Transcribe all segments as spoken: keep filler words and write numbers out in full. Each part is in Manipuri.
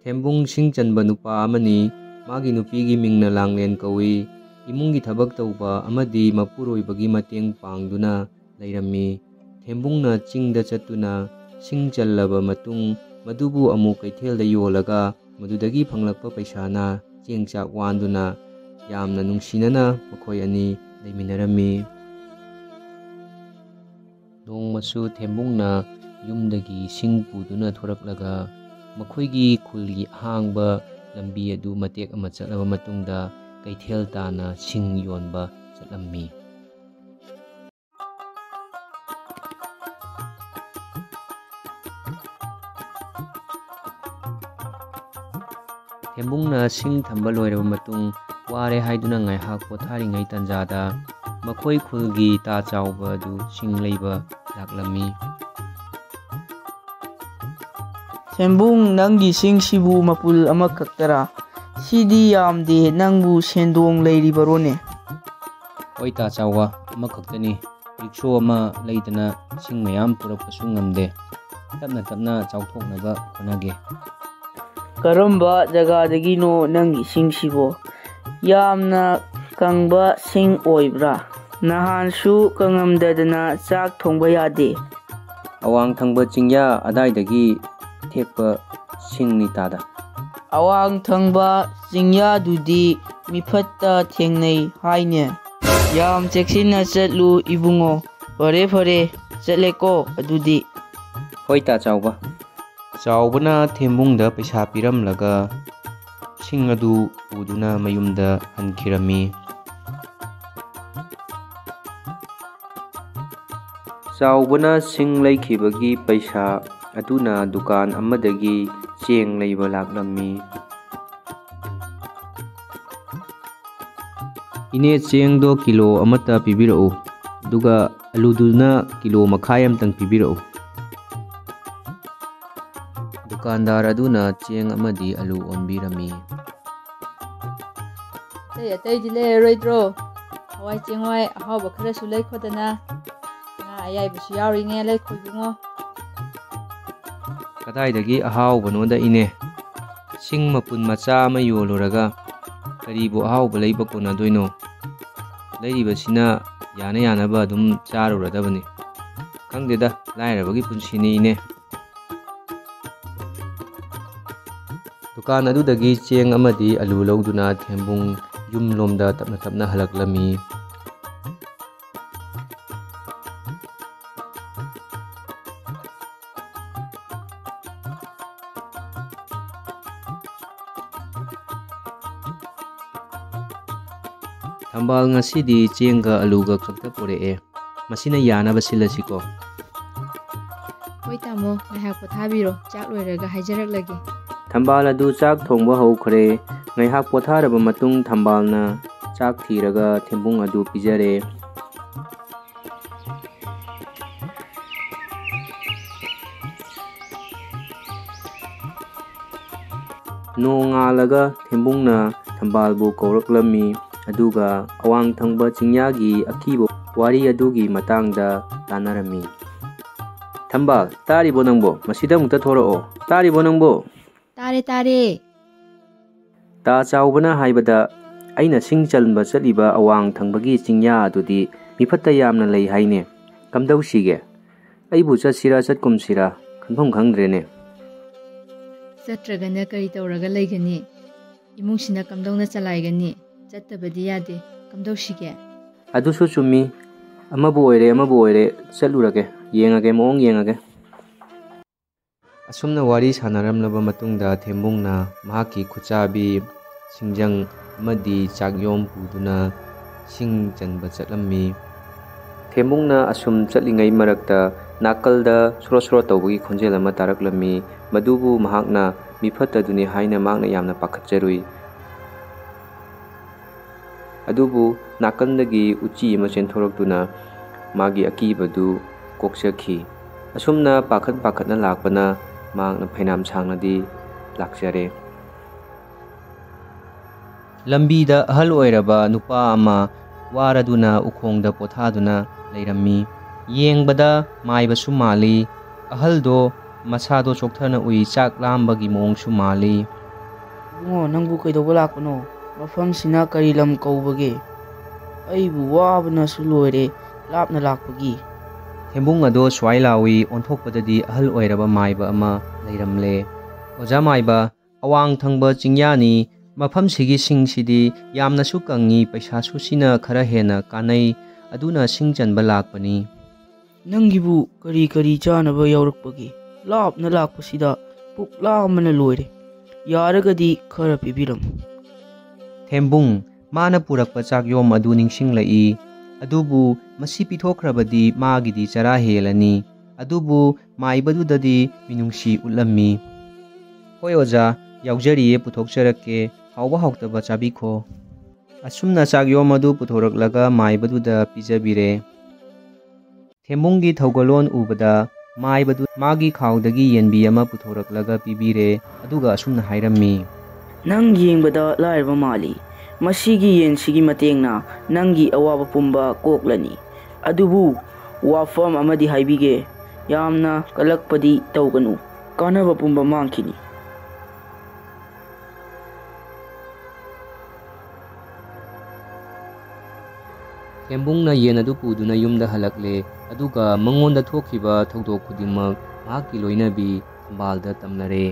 ꯊꯦꯝꯕꯨꯡ ꯁꯤꯡ ꯆꯟꯕ ꯅꯨꯄꯥ ꯑꯃꯅꯤ꯫ ꯃꯥꯒꯤ ꯅꯨꯄꯤꯒꯤ ꯃꯤꯡꯅ ꯂꯥꯡꯂꯦꯟ ꯀꯧꯏ꯫ ꯏꯃꯨꯡꯒꯤ ꯊꯕꯛ ꯇꯧꯕ ꯑꯃꯗꯤ ꯃꯄꯨꯔꯣꯏꯕꯒꯤ ꯃꯇꯦꯡ ꯄꯥꯡꯗꯨꯅ ꯂꯩꯔꯝꯃꯤ꯫ ꯊꯦꯝꯕꯨꯡꯅ ꯆꯤꯡꯗ ꯆꯠꯇꯨꯅ ꯁꯤꯡ ꯆꯜꯂꯕ ꯃꯇꯨꯡ, ꯃꯗꯨꯕꯨ ꯑꯃꯨꯛ ꯀꯩꯊꯦꯜꯗ ꯌꯣꯜꯂꯒ ꯃꯗꯨꯗꯒꯤ ꯐꯪꯂꯛꯄ ꯄꯩꯁꯥꯅ ꯆꯦꯡ ꯆꯥꯛ ꯋꯥꯟꯗꯨꯅ ꯌꯥꯝꯅ ꯅꯨꯡꯁꯤꯅꯅ ꯃꯈꯣꯏ ꯑꯅꯤ ꯂꯩꯃꯤꯟꯅꯔꯝꯃꯤ꯫ ꯅꯣꯡꯃꯁꯨ ꯊꯦꯝꯕꯨꯡꯅ ꯌꯨꯝꯗꯒꯤ ꯁꯤꯡ ꯄꯨꯗꯨꯅ ꯊꯣꯔꯛꯂꯒ ꯃꯈꯣꯏꯒꯤ ꯈꯨꯜꯒꯤ ꯑꯍꯥꯡꯕ ꯂꯝꯕꯤ ꯑꯗꯨ ꯃꯇꯦꯛ ꯑꯃ ꯆꯠꯂꯕ ꯃꯇꯨꯡꯗ ꯀꯩꯊꯦꯜ ꯇꯥꯅ ꯁꯤꯡ ꯌꯣꯟꯕ ꯆꯠꯂꯝꯃꯤ꯫ ꯊꯦꯝꯕꯨꯡꯅ ꯁꯤꯡ ꯊꯝꯕ ꯂꯣꯏꯔꯕ ꯃꯇꯨꯡ, ꯋꯥꯔꯦ ꯍꯥꯏꯗꯨꯅ ꯉꯥꯏꯍꯥꯛ ꯄꯣꯊꯥꯔꯤꯉꯩ ꯇꯥꯟꯖꯥꯗ ꯃꯈꯣꯏ ꯈꯨꯜꯒꯤ ꯇꯥ ꯆꯥꯎꯕ ꯑꯗꯨ ꯁꯤꯡ ꯂꯩꯕ ꯂꯥꯛꯂꯝꯃꯤ꯫ "ꯊꯦꯝꯕꯨꯡ, ꯅꯪꯒꯤ ꯁꯤꯡꯁꯤꯕꯨ ꯃꯄꯨꯜ ꯑꯃꯈꯛꯇꯔꯥ? ꯁꯤꯗꯤ ꯌꯥꯝꯗꯦ, ꯅꯪꯕꯨ ꯁꯦꯟꯗꯣꯡ ꯂꯩꯔꯤꯕꯔꯣꯅꯦ?" "ꯍꯣꯏ ꯇꯥ ꯆꯥꯎꯕ, ꯑꯃꯈꯛꯇꯅꯤ꯫ ꯔꯤꯛꯁꯣ ꯑꯃ ꯂꯩꯗꯅ ꯁꯤꯡ ꯃꯌꯥꯝ ꯄꯨꯔꯛꯄꯁꯨ ꯉꯝꯗꯦ꯫ ꯇꯞꯅ ꯇꯞꯅ ꯆꯥꯎꯊꯣꯛꯅꯕ ꯍꯣꯠꯅꯒꯦ꯫" "ꯀꯔꯝꯕ ꯖꯒꯥꯗꯒꯤꯅꯣ ꯅꯪꯒꯤ ꯁꯤꯡꯁꯤꯕꯣ? ꯌꯥꯝꯅ ꯀꯪꯕ ꯁꯤꯡ ꯑꯣꯏꯕ꯭ꯔꯥ? ꯅꯍꯥꯟꯁꯨ ꯀꯪꯉꯝꯗꯗꯅ ꯆꯥꯛ ꯊꯣꯡꯕ ꯌꯥꯗꯦ꯫" "ꯑꯋꯥꯡ ꯊꯪꯕ ꯆꯤꯡꯌꯥ ꯑꯗꯥꯏꯗꯒꯤ ꯊꯦꯛꯄ ꯁꯤꯡꯅꯤ ꯇꯥꯗ꯫" "ꯑꯋꯥꯡ ꯊꯪꯕ ꯆꯤꯡꯌꯥꯗꯨꯗꯤ ꯃꯤꯐꯠꯇ ꯊꯦꯡꯅꯩ ꯍꯥꯏꯅꯦ꯫" "ꯌꯥꯝ ꯆꯦꯛꯁꯤꯟꯅ ꯆꯠꯂꯨ ꯏꯕꯨꯡꯉꯣ꯫ ꯐꯔꯦ ꯐꯔꯦ, ꯆꯠꯂꯦꯀꯣ ꯑꯗꯨꯗꯤ꯫" "ꯍꯣꯏ ꯇꯥ ꯆꯥꯎꯕ꯫" ꯆꯥꯎꯕꯅ ꯊꯦꯝꯕꯨꯡꯗ ꯄꯩꯁꯥ ꯄꯤꯔꯝꯂꯒ ꯁꯤꯡ ꯑꯗꯨ ꯄꯨꯗꯨꯅ ꯃꯌꯨꯝꯗ ꯍꯟꯈꯤꯔꯝꯃꯤ꯫ ꯆꯥꯎꯕꯅ ꯁꯤꯡ ꯂꯩꯈꯤꯕꯒꯤ ꯄꯩꯁꯥ ꯑꯗꯨꯅ ꯗꯨꯀꯥꯟ ꯑꯃꯗꯒꯤ ꯆꯦꯡ ꯂꯩꯕ ꯂꯥꯛꯂꯝꯃꯤ꯫ "ꯏꯅꯦ, ꯆꯦꯡꯗꯣ ꯀꯤꯂꯣ ꯑꯃꯠꯇ ꯄꯤꯕꯤꯔꯛꯎ, ꯑꯗꯨꯒ ꯑꯂꯨꯗꯨꯅ ꯀꯤꯂꯣ ꯃꯈꯥꯏ ꯑꯃꯇꯪ ꯄꯤꯕꯤꯔꯛꯎ꯫" ꯗꯨꯀꯥꯟꯗꯥꯔ ꯑꯗꯨꯅ ꯆꯦꯡ ꯑꯃꯗꯤ ꯑꯂꯨ ꯑꯣꯟꯕꯤꯔꯝꯃꯤ꯫ "ꯑꯇꯩ ꯑꯇꯩꯗꯤ ꯂꯩꯔꯔꯣꯏꯗ꯭ꯔꯣ? ꯍꯋꯥꯏ ꯆꯦꯡꯋꯥꯏ ꯑꯍꯥꯎꯕ ꯈꯔꯁꯨ ꯂꯩꯈꯣꯗꯅ꯫ ꯉꯥ ꯑꯌꯥꯏꯕꯁꯨ ꯌꯥꯎꯔꯤꯅꯦ, ꯂꯩꯈꯣ ꯏꯕꯨꯡꯉꯣ꯫" "ꯀꯗꯥꯏꯗꯒꯤ ꯑꯍꯥꯎꯕꯅꯣꯗ ꯏꯅꯦ, ꯁꯤꯡ ꯃꯄꯨꯟ ꯃꯆꯥ ꯑꯃ ꯌꯣꯜꯂꯨꯔꯒ ꯀꯔꯤꯕꯨ ꯑꯍꯥꯎꯕ ꯂꯩꯕ ꯀꯣꯟꯅꯗꯣꯏꯅꯣ? ꯂꯩꯔꯤꯕꯁꯤꯅ ꯌꯥꯅ ꯌꯥꯅꯕ ꯑꯗꯨꯝ ꯆꯥꯔꯨꯔꯗꯕꯅꯤ꯫ ꯈꯪꯗꯦꯗ, ꯂꯥꯏꯔꯕꯒꯤ ꯄꯨꯟꯁꯤꯅꯤ ꯏꯅꯦ꯫ ꯗꯨꯀꯥꯟ ꯑꯗꯨꯗꯒꯤ ꯆꯦꯡ ꯑꯃꯗꯤ ꯑꯂꯨ ꯂꯧꯗꯨꯅ ꯊꯦꯝꯕꯨꯡ ꯌꯨꯝꯂꯣꯝꯗ ꯇꯞꯅ ꯇꯞꯅ ꯍꯜꯂꯛꯂꯝꯃꯤ꯫ ꯊꯝꯕꯥꯜ, ꯉꯁꯤꯗꯤ ꯆꯦꯡꯒ ꯑꯂꯨꯒ ꯈꯛꯇ ꯄꯨꯔꯛꯑꯦ꯫ ꯃꯁꯤꯅ ꯌꯥꯅꯕ ꯁꯤꯜꯂꯁꯤꯀꯣ꯫ ꯍꯣꯏ ꯇꯥꯃꯣ, ꯉꯥꯏꯍꯥꯛ ꯄꯣꯊꯥꯕꯤꯔꯣ, ꯆꯥꯛ ꯂꯣꯏꯔꯒ ꯍꯥꯏꯖꯔꯛꯂꯒꯦ꯫ ꯊꯝꯕꯥꯜ ꯑꯗꯨ ꯆꯥꯛ ꯊꯣꯡꯕ ꯍꯧꯈ꯭ꯔꯦ꯫ ꯉꯥꯏꯍꯥꯛ ꯄꯣꯊꯥꯔꯕ ꯃꯇꯨꯡ ꯊꯝꯕꯥꯜꯅ ꯆꯥꯛ ꯊꯤꯔꯒ ꯊꯦꯝꯕꯨꯡ ꯑꯗꯨ ꯄꯤꯖꯔꯦ꯫ ꯅꯣꯡꯉꯥꯜꯂꯒ ꯊꯦꯝꯕꯨꯡꯅ ꯊꯝꯕꯥꯜꯕꯨ ꯀꯧꯔꯛꯂꯝꯃꯤ, ꯑꯗꯨꯒ ꯑꯋꯥꯡ ꯊꯪꯕ ꯆꯤꯡꯌꯥꯒꯤ ꯑꯀꯤꯕ ꯋꯥꯔꯤ ꯑꯗꯨꯒꯤ ꯃꯇꯥꯡꯗ ꯇꯥꯟꯅꯔꯝꯃꯤ꯫ "ꯊꯝꯕꯥꯜ, ꯇꯥꯔꯤꯕꯣ ꯅꯪꯕꯣ? ꯃꯁꯤꯗ ꯑꯃꯨꯛꯇ ꯊꯣꯔꯛꯑꯣ꯫ ꯇꯥꯔꯤꯕꯣ ꯅꯪꯕꯣ?" "ꯇꯥꯔꯦ, ꯇꯥꯔꯦ꯫ ꯇꯥ ꯆꯥꯎꯕꯅ ꯍꯥꯏꯕꯗ, ꯑꯩꯅ ꯁꯤꯡ ꯆꯟꯕ ꯆꯠꯂꯤꯕ ꯑꯋꯥꯡ ꯊꯪꯕꯒꯤ ꯆꯤꯡꯌꯥ ꯑꯗꯨꯗꯤ ꯃꯤꯐꯠꯇ ꯌꯥꯝꯅ ꯂꯩ ꯍꯥꯏꯅꯦ꯫ ꯀꯝꯗꯧꯁꯤꯒꯦ? ꯑꯩꯕꯨ ꯆꯠꯁꯤꯔꯥ ꯆꯠꯀꯨꯝꯁꯤꯔꯥ ꯈꯟꯐꯝ ꯈꯪꯗ꯭ꯔꯦꯅꯦ꯫" "ꯆꯠꯇ꯭ꯔꯒꯅ ꯀꯔꯤ ꯇꯧꯔꯒ ꯂꯩꯒꯅꯤ? ꯏꯃꯨꯡꯁꯤꯅ ꯀꯝꯗꯧꯅ ꯆꯂꯥꯏꯒꯅꯤ? ꯆꯠꯇꯕꯗꯤ ꯌꯥꯗꯦ꯫ ꯀꯝꯗꯧꯁꯤꯒꯦ?" "ꯑꯗꯨꯁꯨ ꯆꯨꯝꯃꯤ꯫ ꯑꯃꯕꯨ ꯑꯣꯏꯔꯦ, ꯑꯃꯕꯨ ꯑꯣꯏꯔꯦ, ꯆꯠꯂꯨꯔꯒꯦ, ꯌꯦꯡꯉꯒꯦ, ꯃꯑꯣꯡ ꯌꯦꯡꯉꯒꯦ꯫" ꯑꯁꯨꯝꯅ ꯋꯥꯔꯤ ꯁꯥꯟꯅꯔꯝꯂꯕ ꯃꯇꯨꯡꯗ ꯊꯦꯝꯕꯨꯡꯅ ꯃꯍꯥꯛꯀꯤ ꯈꯨꯠꯆꯥꯕꯤ, ꯁꯤꯡꯖꯪ ꯑꯃꯗꯤ ꯆꯥꯛꯌꯣꯝ ꯄꯨꯗꯨꯅ ꯁꯤꯡ ꯆꯟꯕ ꯆꯠꯂꯝꯃꯤ꯫ ꯊꯦꯝꯕꯨꯡꯅ ꯑꯁꯨꯝ ꯆꯠꯂꯤꯉꯩ ꯃꯔꯛꯇ ꯅꯥꯀꯜꯗ ꯁꯣꯔꯣ ꯁꯣꯔꯣ ꯇꯧꯕꯒꯤ ꯈꯣꯟꯖꯦꯜ ꯑꯃ ꯇꯥꯔꯛꯂꯝꯃꯤ꯫ ꯃꯗꯨꯕꯨ ꯃꯍꯥꯛꯅ ꯃꯤꯐꯠꯇꯗꯨꯅꯤ ꯍꯥꯏꯅ ꯃꯍꯥꯛꯅ ꯌꯥꯝꯅ ꯄꯥꯈꯠꯆꯔꯨꯏ꯫ ꯑꯗꯨꯕꯨ ꯅꯥꯀꯟꯗꯒꯤ ꯎꯆꯤ ꯑꯃ ꯆꯦꯟꯊꯣꯔꯛꯇꯨꯅ ꯃꯥꯒꯤ ꯑꯀꯤꯕꯗꯨ ꯀꯣꯛꯆꯈꯤ꯫ ꯑꯁꯨꯝꯅ ꯄꯥꯈꯠ ꯄꯥꯈꯠꯅ ꯂꯥꯛꯄꯅ ꯃꯍꯥꯛꯅ ꯐꯩꯅꯥꯝ ꯁꯥꯡꯅꯗꯤ ꯂꯥꯛꯆꯔꯦ꯫ ꯂꯝꯕꯤꯗ ꯑꯍꯜ ꯑꯣꯏꯔꯕ ꯅꯨꯄꯥ ꯑꯃ ꯋꯥꯔꯗꯨꯅ ꯎꯈꯣꯡꯗ ꯄꯣꯊꯥꯗꯨꯅ ꯂꯩꯔꯝꯃꯤ꯫ ꯌꯦꯡꯕꯗ ꯃꯥꯏꯕꯁꯨ ꯃꯥꯜꯂꯤ꯫ ꯑꯍꯜꯗꯣ ꯃꯁꯥꯗꯣ ꯆꯣꯛꯊꯅ ꯎꯏ, ꯆꯥꯛ ꯂꯥꯝꯕꯒꯤ ꯃꯑꯣꯡꯁꯨ ꯃꯥꯜꯂꯤ꯫ "ꯏꯕꯨꯡꯉꯣ, ꯅꯪꯕꯨ ꯀꯩꯗꯧꯕ ꯂꯥꯛꯄꯅꯣ? ꯃꯐꯝꯁꯤꯅ ꯀꯔꯤ ꯂꯝ ꯀꯧꯕꯒꯦ? ꯑꯩꯕꯨ ꯋꯥꯕꯅꯁꯨ ꯂꯣꯏꯔꯦ ꯂꯥꯞꯅ ꯂꯥꯛꯄꯒꯤ꯫" ꯊꯦꯝꯕꯨꯡ ꯑꯗꯣ ꯁ꯭ꯋꯥꯏ ꯂꯥꯎꯏ ꯑꯣꯟꯊꯣꯛꯄꯗꯗꯤ ꯑꯍꯜ ꯑꯣꯏꯔꯕ ꯃꯥꯏꯕ ꯑꯃ ꯂꯩꯔꯝꯂꯦ꯫ "ꯑꯣꯖꯥ ꯃꯥꯏꯕ, ꯑꯋꯥꯡ ꯊꯪꯕ ꯆꯤꯡꯌꯥꯅꯤ꯫ ꯃꯐꯝꯁꯤꯒꯤ ꯁꯤꯡꯁꯤꯗꯤ ꯌꯥꯝꯅꯁꯨ ꯀꯪꯉꯤ, ꯄꯩꯁꯥꯁꯨ ꯁꯤꯅ ꯈꯔ ꯍꯦꯟꯅ ꯀꯥꯟꯅꯩ, ꯑꯗꯨꯅ ꯁꯤꯡ ꯆꯟꯕ ꯂꯥꯛꯄꯅꯤ꯫" "ꯅꯪꯒꯤꯕꯨ ꯀꯔꯤ ꯀꯔꯤ ꯆꯥꯅꯕ ꯌꯥꯎꯔꯛꯄꯒꯦ? ꯂꯥꯞꯅ ꯂꯥꯛꯄꯁꯤꯗ ꯄꯨꯛ ꯂꯥꯝꯕꯅ ꯂꯣꯏꯔꯦ꯫ ꯌꯥꯔꯒꯗꯤ ꯈꯔ ꯄꯤꯕꯤꯔꯝꯃꯨ꯫" ꯊꯦꯝꯕꯨꯡ, ꯃꯥꯅ ꯄꯨꯔꯛꯄ ꯆꯥꯛꯌꯣꯝ ꯑꯗꯨ ꯅꯤꯡꯁꯤꯡꯂꯛꯏ꯫ ꯑꯗꯨꯕꯨ ꯃꯁꯤ ꯄꯤꯊꯣꯛꯈ꯭ꯔꯕꯗꯤ ꯃꯥꯒꯤꯗꯤ ꯆꯔꯥ ꯍꯦꯜꯂꯅꯤ꯫ ꯑꯗꯨꯕꯨ ꯃꯥꯏꯕꯗꯨꯗꯗꯤ ꯃꯤꯅꯨꯡꯁꯤ ꯎꯠꯂꯝꯃꯤ꯫ "ꯍꯣꯏ ꯑꯣꯖꯥ, ꯌꯥꯎꯖꯔꯤꯌꯦ, ꯄꯨꯊꯣꯛꯆꯔꯛꯀꯦ꯫ ꯍꯥꯎꯕ ꯍꯥꯎꯇꯕ ꯆꯥꯕꯤꯈꯣ꯫" ꯑꯁꯨꯝꯅ ꯆꯥꯛꯌꯣꯝ ꯑꯗꯨ ꯄꯨꯊꯣꯔꯛꯂꯒ ꯃꯥꯏꯕꯗꯨꯗ ꯄꯤꯖꯕꯤꯔꯦ꯫ ꯊꯦꯝꯕꯨꯡꯒꯤ ꯊꯧꯒꯜꯂꯣꯟ ꯎꯕꯗ ꯃꯥꯏꯕꯗꯨ ꯃꯥꯒꯤ ꯈꯥꯎꯗꯒꯤ ꯌꯦꯟꯕꯤ ꯑꯃ ꯄꯨꯊꯣꯔꯛꯂꯒ ꯄꯤꯕꯤꯔꯦ, ꯑꯗꯨꯒ ꯑꯁꯨꯝꯅ ꯍꯥꯏꯔꯝꯃꯤ꯫ "ꯅꯪ ꯌꯦꯡꯕꯗ ꯂꯥꯏꯔꯕ ꯃꯥꯜꯂꯤ꯫ ꯃꯁꯤꯒꯤ ꯌꯦꯟꯁꯤꯒꯤ ꯃꯇꯦꯡꯅ ꯅꯪꯒꯤ ꯑꯋꯥꯕ ꯄꯨꯝꯕ ꯀꯣꯛꯂꯅꯤ꯫ ꯑꯗꯨꯕꯨ ꯋꯥꯐꯝ ꯑꯃꯗꯤ ꯍꯥꯏꯕꯤꯒꯦ, ꯌꯥꯝꯅ ꯀꯜꯂꯛꯄꯗꯤ ꯇꯧꯒꯅꯨ꯫ ꯀꯥꯟꯅꯕ ꯄꯨꯝꯕ ꯃꯥꯡꯈꯤꯅꯤ꯫" ꯊꯦꯝꯕꯨꯡꯅ ꯌꯦꯟ ꯑꯗꯨ ꯄꯨꯗꯨꯅ ꯌꯨꯝꯗ ꯍꯜꯂꯛꯂꯦ, ꯑꯗꯨꯒ ꯃꯉꯣꯟꯗ ꯊꯣꯛꯈꯤꯕ ꯊꯧꯗꯣꯛ ꯈꯨꯗꯤꯡꯃꯛ ꯃꯍꯥꯛꯀꯤ ꯂꯣꯏꯅꯕꯤ ꯊꯝꯕꯥꯜꯗ ꯇꯝꯅꯔꯦ꯫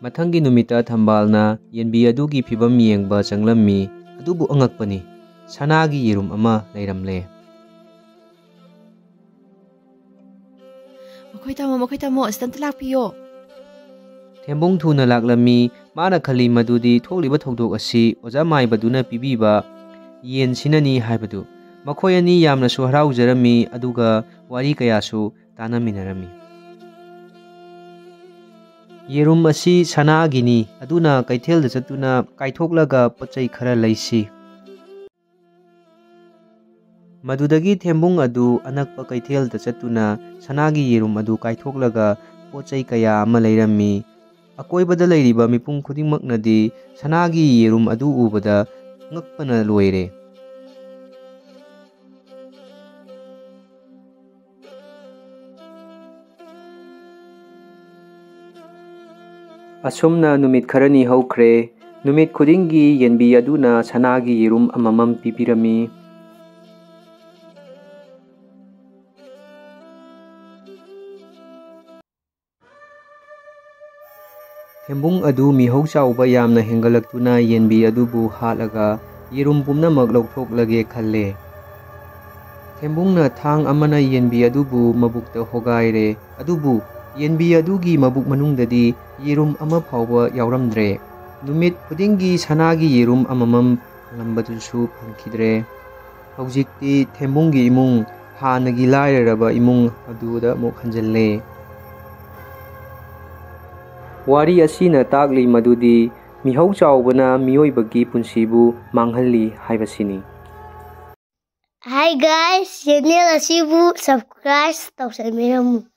ꯃꯊꯪꯒꯤ ꯅꯨꯃꯤꯠꯇ ꯊꯝꯕꯥꯜꯅ ꯌꯦꯟꯕꯤ ꯑꯗꯨꯒꯤ ꯐꯤꯚꯝ ꯌꯦꯡꯕ ꯆꯪꯂꯝꯃꯤ꯫ ꯑꯗꯨꯕꯨ ꯑꯉꯛꯄꯅꯤ, ꯁꯅꯥꯒꯤ ꯌꯦꯔꯨꯝ ꯑꯃ ꯂꯩꯔꯝꯂꯦ꯫ "ꯃꯈꯣꯏ ꯇꯥꯃꯣ, ꯃꯈꯣꯏ ꯇꯥꯃꯣ, ꯑꯁꯤꯗ ꯑꯝꯇ ꯂꯥꯛꯄꯤꯌꯣ꯫" ꯊꯦꯝꯕꯨꯡ ꯊꯨꯅ ꯂꯥꯛꯂꯝꯃꯤ꯫ ꯃꯥꯅ ꯈꯜꯂꯤ ꯃꯗꯨꯗꯤ ꯊꯣꯛꯂꯤꯕ ꯊꯧꯗꯣꯛ ꯑꯁꯤ ꯑꯣꯖꯥ ꯃꯥꯏꯕꯗꯨꯅ ꯄꯤꯕꯤꯕ ꯌꯦꯟꯁꯤꯅꯅꯤ ꯍꯥꯏꯕꯗꯨ꯫ ꯃꯈꯣꯏ ꯑꯅꯤ ꯌꯥꯝꯅꯁꯨ ꯍꯔꯥꯎꯖꯔꯝꯃꯤ, ꯑꯗꯨꯒ ꯋꯥꯔꯤ ꯀꯌꯥꯁꯨ ꯇꯥꯅꯃꯤꯟꯅꯔꯝꯃꯤ꯫ "ꯌꯦꯔꯨꯝ ꯑꯁꯤ ꯁꯅꯥꯒꯤꯅꯤ, ꯑꯗꯨꯅ ꯀꯩꯊꯦꯜꯗ ꯆꯠꯇꯨꯅ ꯀꯥꯏꯊꯣꯛꯂꯒ ꯄꯣꯠ ꯆꯩ ꯈꯔ ꯂꯩꯁꯤ꯫" ꯃꯗꯨꯗꯒꯤ ꯊꯦꯝꯕꯨꯡ ꯑꯗꯨ ꯑꯅꯛꯄ ꯀꯩꯊꯦꯜꯗ ꯆꯠꯇꯨꯅ ꯁꯅꯥꯒꯤ ꯌꯦꯔꯨꯝ ꯑꯗꯨ ꯀꯥꯏꯊꯣꯛꯂꯒ ꯄꯣꯠ ꯆꯩ ꯀꯌꯥ ꯑꯃ ꯂꯩꯔꯝꯃꯤ꯫ ꯑꯀꯣꯏꯕꯗ ꯂꯩꯔꯤꯕ ꯃꯤꯄꯨꯝ ꯈꯨꯗꯤꯡꯃꯛꯅꯗꯤ ꯁꯅꯥꯒꯤ ꯌꯦꯔꯨꯝ ꯑꯗꯨ ꯎꯕꯗ ꯉꯛꯄꯅ ꯂꯣꯏꯔꯦ꯫ ꯑꯁꯨꯝꯅ ꯅꯨꯃꯤꯠ ꯈꯔꯅꯤ ꯍꯧꯈ꯭ꯔꯦ꯫ ꯅꯨꯃꯤꯠ ꯈꯨꯗꯤꯡꯒꯤ ꯌꯦꯟꯕꯤ ꯑꯗꯨꯅ ꯁꯅꯥꯒꯤ ꯌꯦꯔꯨꯝ ꯑꯃꯃꯝ ꯄꯤꯕꯤꯔꯝꯃꯤ꯫ ꯊꯦꯝꯕꯨꯡ ꯑꯗꯨ ꯃꯤꯍꯧ ꯆꯥꯎꯕ ꯌꯥꯝꯅ ꯍꯦꯟꯒꯠꯂꯛꯇꯨꯅ ꯌꯦꯟꯕꯤ ꯑꯗꯨꯕꯨ ꯍꯥꯠꯂꯒ ꯌꯦꯔꯨꯝ ꯄꯨꯝꯅꯃꯛ ꯂꯧꯊꯣꯛꯂꯒꯦ ꯈꯜꯂꯦ꯫ ꯊꯦꯝꯕꯨꯡꯅ ꯊꯥꯡ ꯑꯃꯅ ꯌꯦꯟꯕꯤ ꯑꯗꯨꯕꯨ ꯃꯕꯨꯛꯇ ꯍꯣꯒꯥꯏꯔꯦ꯫ ꯑꯗꯨꯕꯨ ꯌꯦꯟꯕꯤ ꯑꯗꯨꯒꯤ ꯃꯕꯨꯛ ꯃꯅꯨꯡꯗꯗꯤ ꯌꯦꯔꯨꯝ ꯑꯃ ꯐꯥꯎꯕ ꯌꯥꯎꯔꯝꯗ꯭ꯔꯦ꯫ ꯅꯨꯃꯤꯠ ꯈꯨꯗꯤꯡꯒꯤ ꯁꯅꯥꯒꯤ ꯌꯦꯔꯨꯝ ꯑꯃꯃꯝ ꯐꯪꯂꯝꯕꯗꯨꯁꯨ ꯐꯪꯈꯤꯗ꯭ꯔꯦ꯫ ꯍꯧꯖꯤꯛꯇꯤ ꯊꯦꯝꯕꯨꯡꯒꯤ ꯏꯃꯨꯡ ꯍꯥꯟꯅꯒꯤ ꯂꯥꯏꯔꯔꯕ ꯏꯃꯨꯡ ꯑꯗꯨꯗ ꯑꯃꯨꯛ ꯍꯟꯖꯤꯜꯂꯦ꯫ ꯋꯥꯔꯤ ꯑꯁꯤꯅ ꯇꯥꯛꯂꯤ ꯃꯗꯨꯗꯤ ꯃꯤꯍꯧ ꯆꯥꯎꯕꯅ ꯃꯤꯑꯣꯏꯕꯒꯤ ꯄꯨꯟꯁꯤꯕꯨ ꯃꯥꯡꯍꯜꯂꯤ ꯍꯥꯏꯕꯁꯤꯅꯤ꯫ Hi guys, channel ꯑꯁꯤꯕꯨ subscribe ꯇꯧꯁꯟꯕꯤꯔꯝꯃꯨ꯫